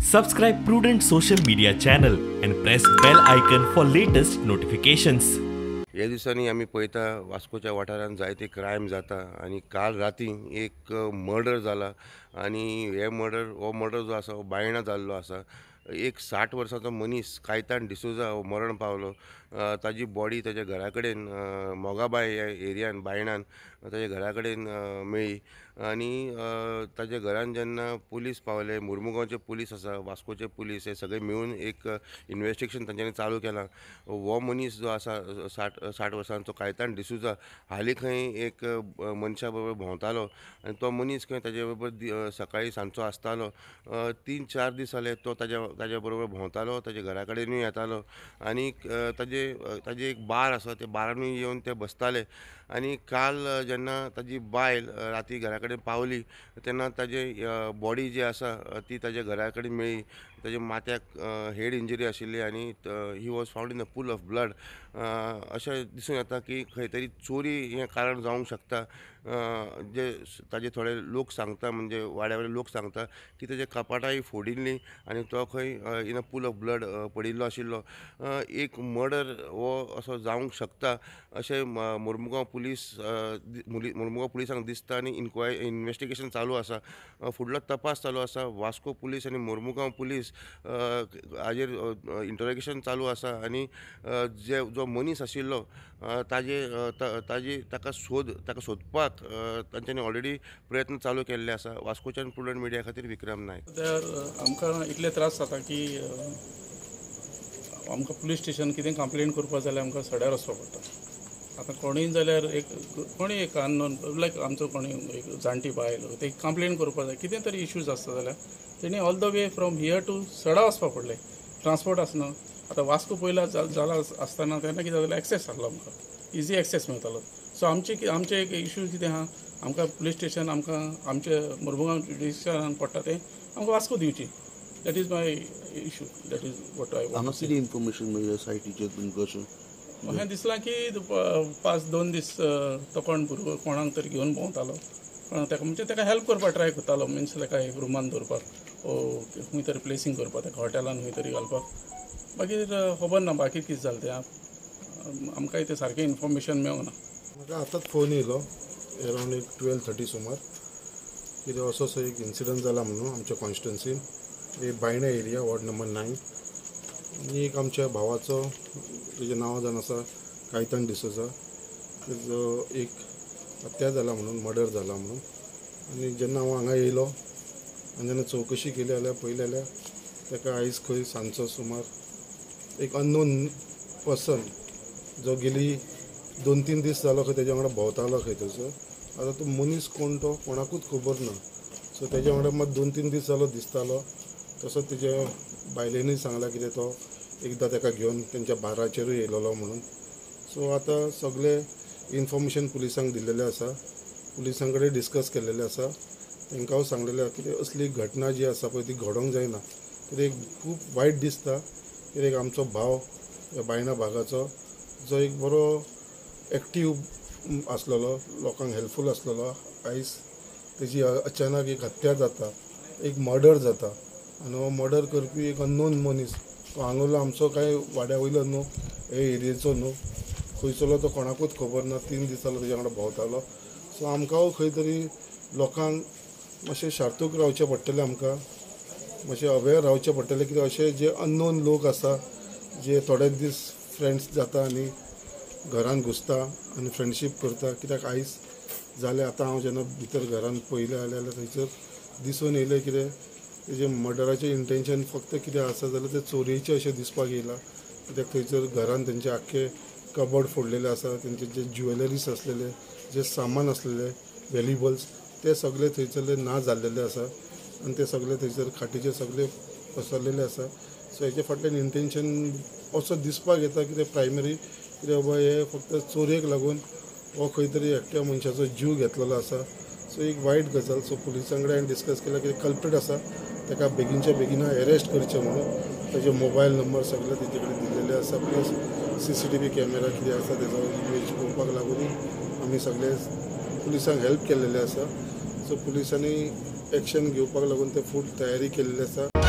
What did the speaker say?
Subscribe Prudent Social Media channel and press bell icon for latest notifications. ह्या दिसांनी आमी पळयता वास्कोच्या वाठारांत जायते क्रायम जाता आनी काल राती एक मर्डर जाला आनी हे मर्डर हो मर्डर जो आसा हो बायणा जाल्लो आसा. एक 60 वर्सांचो मनीस कायतान डिसोजा हो मरण पावलो. ताजी बॉडी ताच्या घरा कडेन मोगाबाय ह्या एरियान बायणान ताच्या घरा कडेन मेळ्ळी आनी ताच्या घरान जेन्ना पुलीस पावले, मुर्मुगांवचे पुलीस आसा, वास्कोचे पुलीस, हे सगळे मेळून एक इन्वेस्टिगेशन तांच्यांनी चालू केलां. हो मनीस जो आसा 60 वर्सांचो कायतान डिसोजा हालीं खंय एक मनशा बरोबर भोंवतालो आनी तो मनीस खंय ताजे बरोबर सकाळीं सांजचो आसतालो. 3-4 दीस जाले तो ताज्या बरोबर भोंवतालो, ताज्या घरा कडेनूय येतालो आनी ताजे एक बार आसा त्या बारानूय येवन ते बसताले. आनी काल जेन्ना ताजी बायल राती घरा कडेन पावली तेन्ना ताजे बॉडी जी आसा ती ताज्या घरा कडेन मेळ्ळी. ताज्या माथ्याक हेड इंजरी आशिल्ली आनी he was found in a pool of blood. अशें दिसून येता की खंय तरी चोरी हें कारण जावंक शकता. जे ताजे थोडे लोक सांगता, म्हणजे वाड्या वयले लोक सांगता की ताजे कपाटाय फोडिल्लीं आनी तो खंय in a pool of blood पडिल्लो आशिल्लो. एक मर्डर हो असो जावंक शकता अशें मुर्मुगांव पुलीस मुर्मुगांव पुलिसांक दिसता आनी इन्वेस्टिगेशन चालू आसा, फुडलो तपास चालू आसा. वास्को पुलीस आनी मुर्मुगांव पुलीस हाजेर इंटरोगेशन चालू आसा आनी जे जो मनीस आशिल्लो ताजे ताका सोदपाक तांच्यांनी ऑलरेडी प्रयत्न चालू केल्ले आसा. वास्कोच्यान प्रुडंट मिडिया खातीर विक्रम नायक. आमकां इतले त्रास जाता की आमकां पुलीस स्टेशन कितें कंप्लेन करपाक जाल्यार आमकां सड्यार वचपाक पडटा. आतां कोणूय जाल्यार एक कोणूय एक अननोन लायक आमचो कोणूय एक जाणटी बायल ते कंप्लेन करपाक जाय, कितें तरी इश्यूज आसता जाल्यार तेणी all the way from here to Sada वचपाक पडलें. ट्रान्सपोर्ट आसना. आतां वास्को पयला जाला आसतना तेन्ना कितें जालें, एक्सेस आसलो आमकां, इजी एक्सेस मेळटालो. सो आमचे एक इश्यू कितें आहा, आमकां पुलीस स्टेशन आमकां आमचे मुर्मुगांव जुडिशनान पडटा तें आमकां वास्को दिवची. That is my issue, that is what I want. हांगा कितें इन्फॉर्मेशन मेळ्ळें सायटीचेर तुमकां अशें? अशें दिसलां की 5-2 दीस तो कोण भुरगो कोणाक तरी घेवन भोंवतालो, ताका म्हणजे ताका हेल्प करपाक ट्राय करतालो, मिन्स ताका एक रुमान दवरपाक ओ खंय तरी प्लेसींग करपाक, ताका हॉटेलान खंय तरी घालपाक. मागीर खबर ना बाकी कितें जालें तें, आमकांय तें सारकें इन्फॉर्मेशन मेळूंक ना. म्हाका आतांच फोन येयलो अरावंड एक 12:30 सुमार, कितें असो असो एक इन्सिडंट जाला म्हणून आमच्या कॉन्स्टिट्युन्सीन, एक बायणा एरिया वॉर्ड नंबर 9, आनी एक आमच्या भावाचो, तेजें नांव जावन आसा कायतान डिसोजा, तेजो एक हत्या जाला म्हणून, मर्डर जाला म्हणून. आनी जेन्ना हांव हांगा येयलो आनी जेन्ना चवकशी केली जाल्यार पळयलें जाल्यार ताका आयज खंय सांजचो सुमार एक अननोन पर्सन जो गेली 2-3 दीस जालो खंय तेज्या वांगडा भोंवतालो खंय थंयसर. आतां तो मनीस कोण तो कोणाकूच खबर ना. सो तेज्या वांगडा मात 2-3 दीस जालो दिसतालो. तसो तेज्या बायलेनूय सांगलां कितें तो एकदां ताका घेवन तेंच्या बाराचेरूय येयलेलो म्हणून. सो आतां सगळे इन्फॉर्मेशन पुलिसांक दिल्लेलें आसा, पुलिसां कडेन डिस्कस केल्लेलें आसा. तांकां हांव सांगलेलें आसा कितें असली घटना जी आसा पळय ती घडोवंक जायना, कित्याक खूब वायट दिसता. कित्याक आमचो भाव ह्या बायणा भागाचो जो एक बरो एक्टीव आसलेलो, लोकांक हेल्पफूल आसलेलो, आयज तेजी अचानक एक हत्या जाता, एक मर्डर जाता आनी हो मर्डर करपी एक अननोन मनीस, तो हांगलो आमचो कांय वाड्या वयलो न्हू, हे एरियेचो न्हू, खंयसरलो तो कोणाकूच खबर ना. 3 दीस जालो तेज्या वांगडा भोंवतालो. सो आमकां खंय तरी लोकांक मातशें शार्तूक रावचें पडटलें, आमकां मातशें अवेर रावचें पडटलें. कित्याक अशे जे अननोन लोक आसा जे थोडे दीस फ्रेंड्स जाता आनी घरान घुसता आनी फ्रेंडशीप करता. कित्याक आयज जालें, आतां हांव जेन्ना भितर घरान पळयलें जाल्यार थंयसर दिसून येयलें कितें तेजें मर्डराचें इंटेंशन फक्त कितें आसा जाल्यार तें चोरयेचें अशें दिसपाक येयलां. कित्याक थंयसर घरान तेंचे आख्खे कबर्ड फोडलेले आसा, तेंचे जे ज्युवेलरीज आसलेले, जे सामान आसलेले व्हॅल्युबल्स, ते सगळे थंयसरले ना जाल्लेले आसा आनी ते सगळे थंयसर खाटीचेर सगळे पसरलेले आसा. सो हेजे फाटल्यान इंटेंशन असो दिसपाक येता कितें प्रायमरी कितें बाबा हे फक्त चोरयेक लागून हो खंय तरी एकट्या मनशाचो जीव घेतलेलो आसा. सो एक वायट गजाल. सो पुलिसां कडेन हांवें डिस्कस केलां कितें कल्प्रीट आसा ताका बेगीनच्या बेगीन एरेस्ट करचें म्हणून. ताजे मोबायल नंबर सगळे तेजे कडेन दिल्लेले आसा, प्लस CCTV camera कितें आसा तेजो इमेज पळोवपाक लागून आमी सगळे पुलिसांक हेल्प केल्लेले आसा. सो पुलिसांनी एक्शन घेवपाक लागून ते फूल तयारी केल्ली आसा.